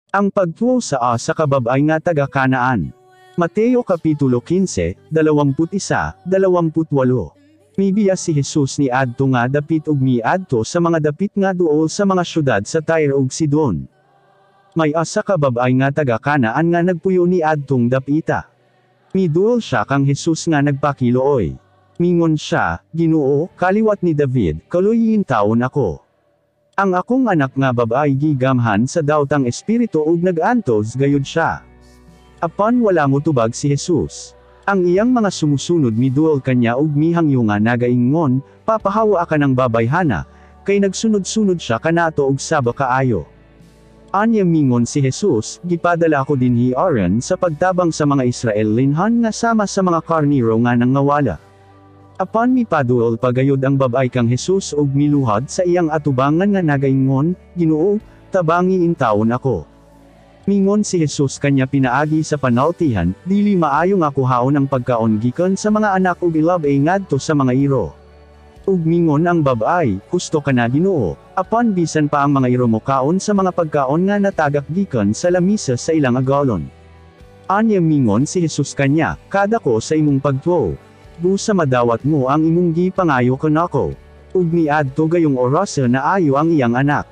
Ang pagtuo sa usa ka babay nga taga Kanaan. Mateo Kapitulo 15, 21, 28. Mibiya si Jesus ni adto nga dapit ug miadto sa mga dapit nga duol sa mga syudad sa Tyre ug Sidon. May usa ka babay nga taga Kanaan nga nagpuyo ni adtong dapita. Miduol siya kang Jesus nga nagpakiluoy. Mingon siya, "Ginoo, kaliwat ni David, kaluyi intawon ako. Ang akong anak nga babay gigamhan sa dawtang espiritu ug nag-antos gayud siya." Apan wala motubag si Jesus. Ang iyang mga sumusunod miduol kanya ug mihangyo nga nagaingon, "Papahawa ka ng babayhana, kay nagsunod-sunod siya kanato og saba kaayo." Anya mingon si Jesus, "Gipadala ako dinhi aron sa pagtabang sa mga Israelinhon nga sama sa mga karniro nga nangawala." Apan mipaduol pa gayud ang babay kang Jesus ug miluhad sa iyang atubangan nga nagaingon, "Ginoo, tabangi intawon ako." Mingon si Jesus kanya pinaagi sa panultihan, "Dili maayo nga kuhaon ang pagkaon gikan sa mga anak ug ilab-ay ngadto sa mga iro." Ug mingon ang babay, "Husto kana, Ginoo, apan bisan pa ang mga iro mokaon sa mga pagkaon nga natagak gikan sa lamisa sa ilang agalon." Anya mingon si Jesus kanya, "Kadako sa imong pagtuo. Busa madawat mo ang imong gipangayo kanako." Ug miadto gayong orasa naayo ang iyang anak.